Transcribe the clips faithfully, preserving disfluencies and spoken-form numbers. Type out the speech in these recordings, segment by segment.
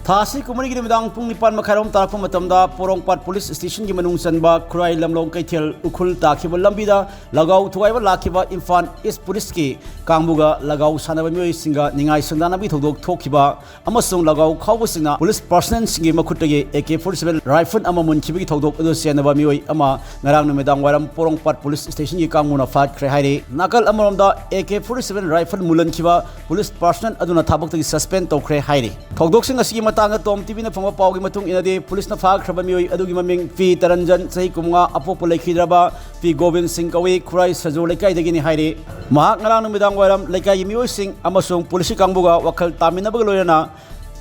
ꯊꯥ ꯑꯁꯤ ꯀꯨꯝꯍꯩꯒꯤ ꯅꯨꯃꯤꯗꯥꯡ ꯄꯨꯡ ꯅꯤꯄꯥꯟ ꯃꯈꯥꯏꯔꯣꯝ ꯇꯥꯔꯛꯄ ꯃꯇꯝꯗ ꯄꯣꯔꯣꯝꯄꯥꯠ ꯄꯨꯂꯤꯁ ꯁ꯭ꯇꯦꯁꯟꯒꯤ ꯃꯅꯨꯡ ꯆꯟꯕ ꯈꯨꯔꯥꯏ ꯂꯝꯂꯣꯡ ꯀꯩꯊꯦꯜ ꯎꯈ꯭ꯔꯨꯜ ꯇꯥꯈꯤꯕ ꯂꯝꯕꯤꯗ ꯂꯒꯥꯎ ꯊꯨꯒꯥꯏꯕ ꯂꯥꯛꯈꯤꯕ ꯏꯝꯐꯥꯜ ꯏꯁ ꯄꯨꯂꯤꯁꯀꯤ ꯀꯥꯡꯕꯨꯒ ꯂꯒꯥꯎ ꯁꯥꯟꯅꯕ ꯃꯤꯑꯣꯏꯁꯤꯡꯒ ꯅꯤꯡꯉꯥꯏ ꯁꯪꯗꯥꯅꯕꯒꯤ ꯊꯧꯗꯣꯛ ꯊꯣꯛꯈꯤꯕ ꯑꯃꯁꯨꯡ ꯂꯒꯥꯎ ꯈꯥꯎꯕꯁꯤꯡꯅ ꯄꯨꯂꯤꯁ ꯄꯥꯔꯁꯅꯦꯜꯁꯤꯡꯒꯤ ꯃꯈꯨꯠꯇꯒꯤ A K forty seven rifle ꯑꯃ ꯃꯨꯟꯈꯤꯕꯒꯤ ꯊꯧꯗꯣꯛ ꯑꯗꯨ ꯆꯦꯟꯅꯕ ꯃꯤꯑꯣꯏ ꯑꯃ ꯉꯔꯥꯡ ꯅꯨꯃꯤꯗꯥꯡ ꯋꯥꯏꯔꯝ ꯄꯣꯔꯣꯝꯄꯥꯠ ꯄꯨꯂꯤꯁ ꯁ꯭ꯇꯦꯁꯟꯒꯤ ꯀꯥꯡꯕꯨꯅ ꯐꯥꯈ꯭ꯔꯦ ꯍꯥꯏꯔꯤ꯫ ꯅꯥꯀꯜ ꯑꯃꯔꯣꯝꯗ A K forty seven rifle ꯃꯨꯜꯍꯟꯈꯤꯕ ꯄꯨꯂꯤꯁ ꯄꯥꯔꯁꯅꯦꯜ ꯑꯗꯨꯅ ꯊꯕꯛꯇꯒꯤ ꯁꯁꯄꯦꯟ ꯇꯧꯈ꯭ꯔꯦ ꯍꯥꯏꯔꯤ꯫ ꯊꯧꯗꯣꯛꯁꯤꯡ ꯑꯁꯤꯒꯤ ꯃꯇꯥꯡꯗ ꯇꯣꯝ ꯇꯤꯚꯤꯅ ꯐꯪꯕ ꯄꯥꯎꯒꯤ ꯃꯇꯨꯡ ꯏꯟꯅꯗꯤ, ꯄꯨꯂꯤꯁꯅ ꯐꯥꯈ꯭ꯔꯕ ꯃꯤꯑꯣꯏ ꯑꯗꯨꯒꯤ ꯃꯃꯤꯡ ꯄꯤ ꯇꯔꯟꯖꯟ, ꯆꯍꯤ ꯀꯨꯟꯃꯉꯥ, ꯑꯄꯣꯛꯄ ꯂꯩꯈꯤꯗ꯭ꯔꯕ, ꯄꯤ ꯒꯣꯕꯤꯟ ꯁꯤꯡ ꯀꯧꯏ, ꯈꯨꯔꯥꯏ ꯁꯖꯨ ꯂꯩꯀꯥꯏꯗꯒꯤꯅꯤ ꯍꯥꯏꯔꯤ꯫ ꯃꯍꯥꯛ ꯉꯔꯥꯡ ꯅꯨꯃꯤꯗꯥꯡ ꯋꯥꯏꯔꯝ ꯂꯩꯀꯥꯏꯒꯤ ꯃꯤꯑꯣꯏꯁꯤꯡ ꯑꯃꯁꯨꯡ ꯄꯨꯂꯤꯁꯀꯤ ꯀꯥꯡꯕꯨꯒ ꯋꯥꯈꯜ ꯇꯥꯃꯤꯟꯅꯕꯒ ꯂꯣꯏꯅꯅ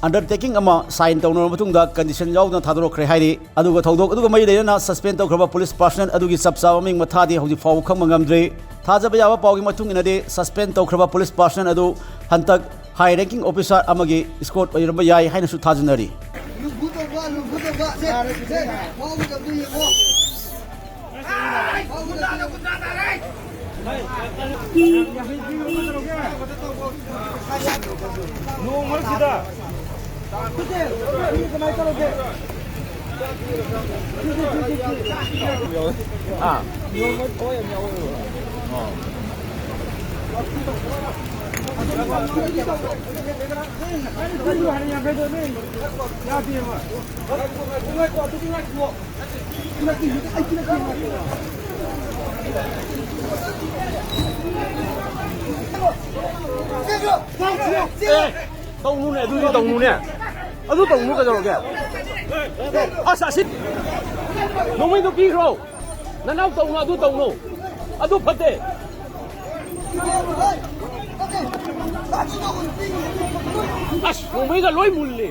ꯑꯟꯗꯔꯇꯦꯀꯤꯡ ꯑꯃ ꯁꯥꯏꯟ ꯇꯧꯅꯔꯕ ꯃꯇꯨꯡꯗ ꯀꯟꯗꯤꯁꯟ ꯌꯥꯎꯗꯅ ꯊꯥꯗꯣꯔꯛꯈ꯭ꯔꯦ ꯍꯥꯏꯔꯤ꯫ ꯑꯗꯨꯒ ꯊꯧꯗꯣꯛ ꯑꯗꯨꯒ ꯃꯔꯤ ꯂꯩꯅꯅ ꯁꯁꯄꯦꯟ ꯇꯧꯈ꯭ꯔꯕ ꯄꯨꯂꯤꯁ ꯄꯥꯔꯁꯅꯦꯜ ꯑꯗꯨꯒꯤ ꯆꯞ ꯆꯥꯕ ꯃꯃꯤꯡ ꯃꯊꯥꯗꯤ ꯍꯧꯖꯤꯛ ꯐꯥꯎꯕ ꯈꯪꯕ ꯉꯝꯗ꯭ꯔꯤ꯫ ꯊꯥꯖꯕ ꯌꯥꯕ ꯄꯥꯎꯒꯤ ꯃꯇꯨꯡ ꯏꯟꯅꯗꯤ, ꯁꯁꯄꯦꯟ ꯇꯧꯈ꯭ꯔꯕ ꯄꯨꯂꯤꯁ ꯄꯥꯔꯁꯅꯦꯜ ꯑꯗꯨ ꯍꯟꯇꯛ ꯍꯥꯏ ꯔꯦꯡꯀꯤꯡ ꯑꯣꯐꯤꯁꯥꯔ ꯑꯃꯒꯤ ꯏꯁꯀꯣꯔꯠ ꯑꯣꯏꯔꯝꯕ ꯌꯥꯏ ꯍꯥꯏꯅꯁꯨ ꯊꯥꯖꯅꯔꯤ꯫ ꯂꯨꯝꯐꯨ ꯇꯧꯕ, ꯂꯨꯝꯐꯨ ꯇꯧꯕ꯫ ꯁꯦ, ꯁꯦ, ꯐꯥꯎꯕꯗ ꯑꯝꯇ ꯌꯦꯡꯉꯣ꯫ ꯅꯣꯡ ꯃꯔꯛꯁꯤꯗ꯫ ꯑꯥ꯫ ꯑꯦ, ꯇꯧꯅꯨꯅꯦ, ꯑꯗꯨꯗꯤ ꯇꯧꯅꯨꯅꯦ꯫ ꯑꯗꯨ ꯇꯧꯅꯨ ꯀꯩꯗꯧꯔꯒꯦ? ꯑꯁ, ꯑꯁꯤ ꯅꯣꯡꯃꯩꯗꯣ ꯄꯤꯈ꯭ꯔꯣ꯫ ꯅꯅꯥꯎ ꯇꯧꯅꯨ, ꯑꯗꯨ ꯇꯧꯅꯨ꯫ ꯑꯗꯨ ꯐꯠꯇꯦ꯫ ꯑꯁ, ꯅꯣꯡꯃꯩꯒ ꯂꯣꯏ ꯃꯨꯜꯂꯦ꯫